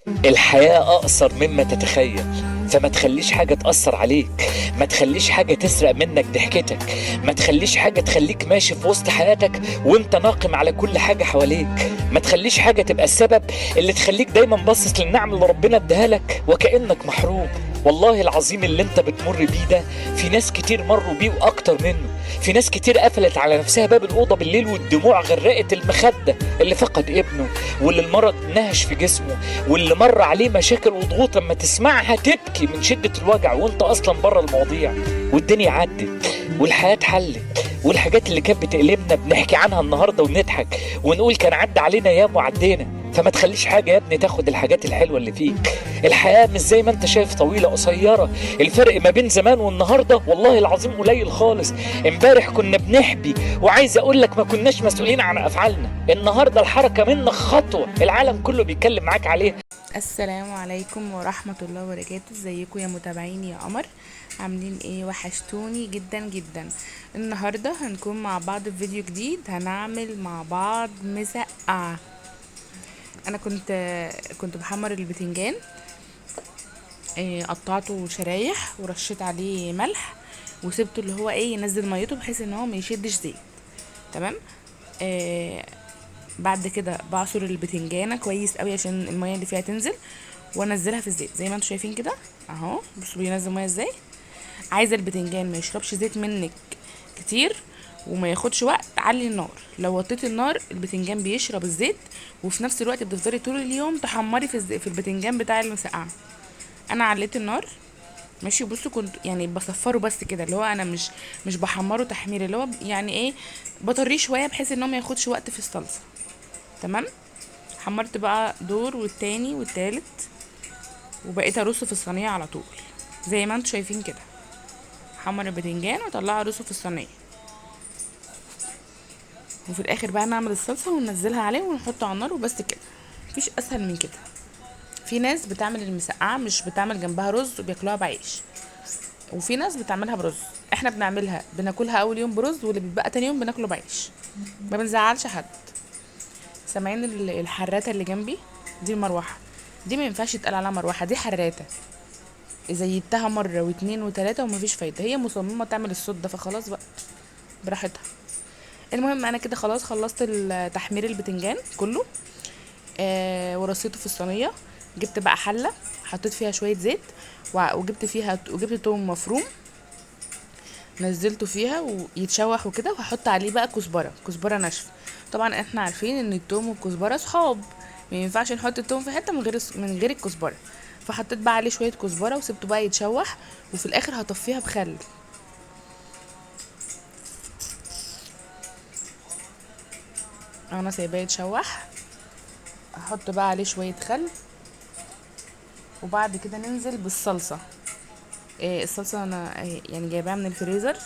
الحياة أقصر مما تتخيل، فما تخليش حاجة تأثر عليك، ما تخليش حاجة تسرق منك ضحكتك، ما تخليش حاجة تخليك ماشي في وسط حياتك وانت ناقم على كل حاجة حواليك، ما تخليش حاجة تبقى السبب اللي تخليك دايما باصص للنعم اللي ربنا اداها لك وكأنك محروم. والله العظيم اللي انت بتمر بيه ده في ناس كتير مروا بيه واكتر منه، في ناس كتير قفلت على نفسها باب الأوضة بالليل والدموع غرقت المخدة، اللي فقد ابنه واللي المرض نهش في جسمه واللي مر عليه مشاكل وضغوط اما تسمعها تبكي من شدة الوجع وانت اصلا بره المواضيع. والدنيا عدت والحياة اتحلت، والحاجات اللي كانت بتقلبنا بنحكي عنها النهارده ونضحك ونقول كان عدى علينا ايام وعدينا. فما تخليش حاجة يا ابني تاخد الحاجات الحلوة اللي فيك. الحياة مش زي ما انت شايف طويلة قصيرة، الفرق ما بين زمان والنهاردة والله العظيم قليل خالص. امبارح كنا بنحبي وعايز اقول لك ما كناش مسؤولين عن افعالنا، النهاردة الحركة منك خطوة العالم كله بيتكلم معاك عليها. السلام عليكم ورحمة الله وبركاته. ازيكم يا متابعين يا قمر؟ عاملين ايه؟ وحشتوني جدا جدا. النهاردة هنكون مع بعض في فيديو جديد، هنعمل مع بعض مسقعة. انا كنت بحمر البتنجان، قطعته شرايح ورشيت عليه ملح وسبته اللي هو ايه ينزل ميته بحيث ان هو ما يشدش زيت. تمام. بعد كده بعصر البتنجانه كويس قوي عشان المية اللي فيها تنزل، وانزلها في الزيت زي ما انتم شايفين كده اهو. بصوا بينزل مية ازاي. عايزه البتنجان ما يشربش زيت منك كتير وما ياخدش وقت، علي النار. لو وطيتي النار البتنجان بيشرب الزيت، وفي نفس الوقت بتفضلي طول اليوم تحمري في البتنجان بتاع المسقعه. انا عليت النار ماشي. بصوا كنت يعني بصفره بس كده، اللي هو انا مش بحمره تحمير، اللي هو يعني ايه بطريه شوية بحيث ان هو ما ياخدش وقت في الصلصه. تمام. حمرت بقى دور والتاني والتالت، وبقيت ارصه في الصينية على طول زي ما انتم شايفين كده. حمر البتنجان واطلعه ارصه في الصينية، وفي الاخر بقى نعمل الصلصه وننزلها عليه ونحطه على النار وبس كده. مفيش اسهل من كده. في ناس بتعمل المسقعه مش بتعمل جنبها رز وبياكلوها بعيش، وفي ناس بتعملها برز. احنا بنعملها بناكلها اول يوم برز، واللي بيتبقى تاني يوم بناكله بعيش، ما بنزعلش حد. سامعين الحراته اللي جنبي دي؟ المروحة دي ما ينفعش يتقال عليها مروحة، دي حراته. زيتها مرة واتنين وتلاتة ومفيش فايده، هي مصممه تعمل الصوت ده، فخلاص بقى براحتها. المهم انا كده خلاص خلصت تحمير البتنجان كله، ورصيته في الصينية. جبت بقى حله حطيت فيها شوية زيت، وجبت توم مفروم نزلته فيها ويتشوح وكده، وهحط عليه بقى كزبره ناشفة. طبعا احنا عارفين ان التوم والكزبره صحاب، ما ينفعش نحط التوم في حتة من غير الكزبره. فحطيت بقى عليه شوية كزبره وسبته بقى يتشوح، وفي الاخر هطفيها بخل. انا سايباه يتشوح، هحط بقى عليه شوية خل، وبعد كده ننزل بالصلصه. الصلصه انا يعني جايباها من الفريزر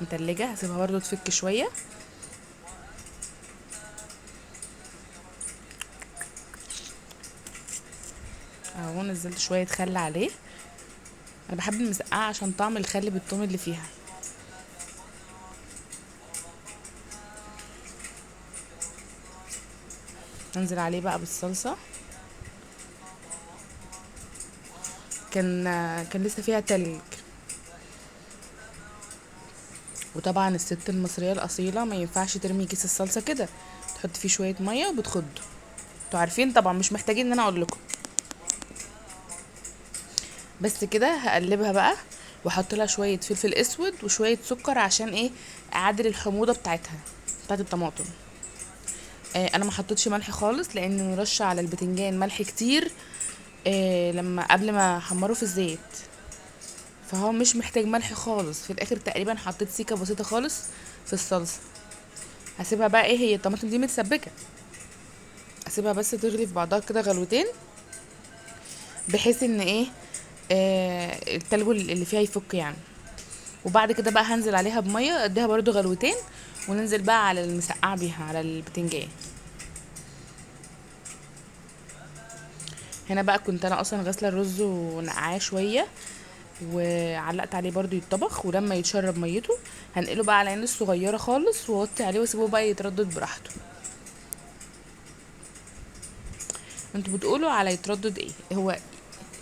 متلجه، هسيبها برضو تفك شوية. اهو نزلت شوية خل عليه. انا بحب المسقعه عشان طعم الخل بالثوم اللي فيها. ننزل عليه بقى بالصلصه. كان لسه فيها تلج، وطبعا الست المصرية الاصيلة ما ينفعش ترمي كيس الصلصه كده، تحط فيه شوية مية وبتخضه. انتوا عارفين طبعا، مش محتاجين ان انا اقول لكم. بس كده هقلبها بقى واحط لها شوية فلفل اسود وشوية سكر عشان ايه اعادل الحموضة بتاعت الطماطم. انا ما حطيتش ملح خالص لان رشه على البتنجان ملح كتير، لما قبل ما احمره في الزيت، فهو مش محتاج ملح خالص. في الاخر تقريبا حطيت سيكه بسيطة خالص في الصلصه. هسيبها بقى ايه، هي الطماطم دي متسبكه، اسيبها بس تغلي في بعضها كده غلوتين، بحيث ان ايه التلج اللي فيها يفك يعني. وبعد كده بقى هنزل عليها بميه، اديها برضو غلوتين، وننزل بقى على المسقعه بيها على البتنجان. هنا بقى كنت انا اصلا غاسله الرز ونقعاه شوية، وعلقت عليه برضو يتطبخ، ولما يتشرب ميته هنقله بقى على العين الصغيرة خالص، واوطي عليه واسيبه بقى يتردد براحته. انتوا بتقولوا على يتردد ايه؟ هو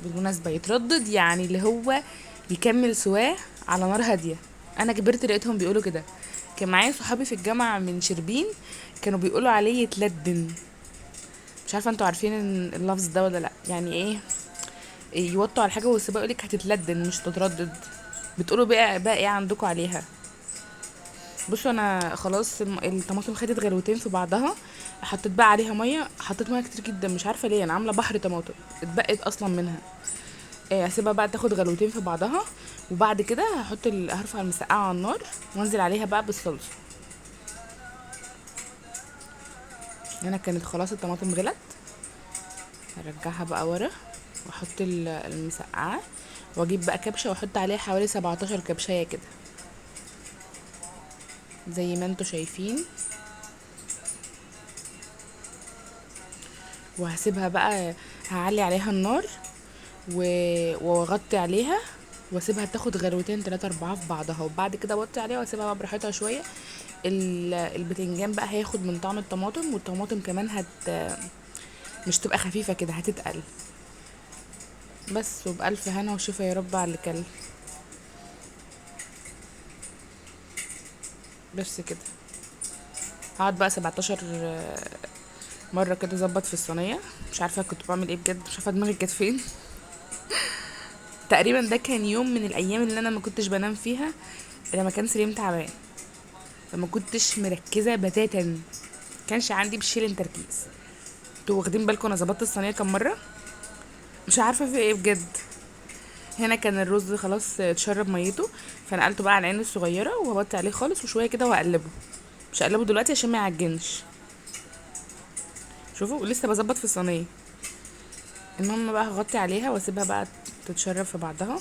بالمناسبة يتردد يعني اللي هو يكمل سواه على نار هادية. انا كبرت لقيتهم بيقولوا كده. كان معايا صحابي في الجامعة من شربين كانوا بيقولوا عليه يتلدن. مش عارفه انتوا عارفين اللفظ ده ولا لا، يعني ايه يوطوا على حاجة ويسيبوها يقولك هتتلدن مش تتردد. بتقولوا بقى ايه عندكم عليها؟ بصوا انا خلاص الطماطم خدت غلوتين في بعضها، حطيت بقى عليها مية، حطيت مية كتير جدا مش عارفه ليه، انا عامله بحر طماطم اتبقت اصلا منها. هسيبها بقى تاخد غلوتين في بعضها، وبعد كده هرفع المسقعه على النار وانزل عليها بقى بالصلصه. هنا كانت خلاص الطماطم غلت، هرجعها بقى ورا واحط المسقعه، واجيب بقى كبشة واحط عليها حوالي 17 كبشايه كده زي ما انتوا شايفين. وهسيبها بقى، هعلي عليها النار واغطي عليها واسيبها تاخد غلوتين 3 4 في بعضها، وبعد كده اوطي عليها واسيبها بقى براحتها شوية. البتنجان بقى هياخد من طعم الطماطم، والطماطم كمان مش تبقى خفيفة كده، هتتقل بس. وبألف هنا وشفا يا رب على اللي كل. بس كده هقعد بقى 17 مرة كده اظبط في الصينية. مش عارفه كنت بعمل ايه بجد، مش عارفه دماغي كانت فين. تقريبا ده كان يوم من الايام اللي انا ما كنتش بنام فيها لما كان سليم تعبان، فما كنتش مركزه بتاتا، كانش عندي بشيلن تركيز. انتوا واخدين بالكم انا ظبطت الصينية كام مرة؟ مش عارفه في ايه بجد. هنا كان الرز خلاص اتشرب ميته، فنقلته بقى على العين الصغيرة وهوطي عليه خالص وشوية كده وهقلبه. مش هقلبه دلوقتي عشان ما يعجنش. شوفوا لسه بظبط في الصينية. المهم بقى هغطي عليها واسيبها بقى تتشرب في بعضها.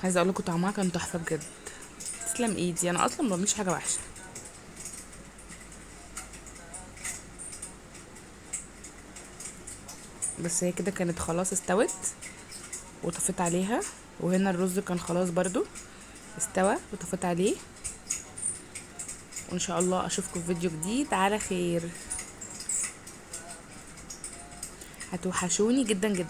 عايزه اقول لكم طعمها كان تحفة بجد، تسلم ايدي، انا اصلا ما بعملش حاجة وحشة. بس هي كده كانت خلاص استوت وطفيت عليها. وهنا الرز كان خلاص برضو استوى وطفيت عليه. وان شاء الله اشوفكم في فيديو جديد على خير. هتوحشوني جدا جدا.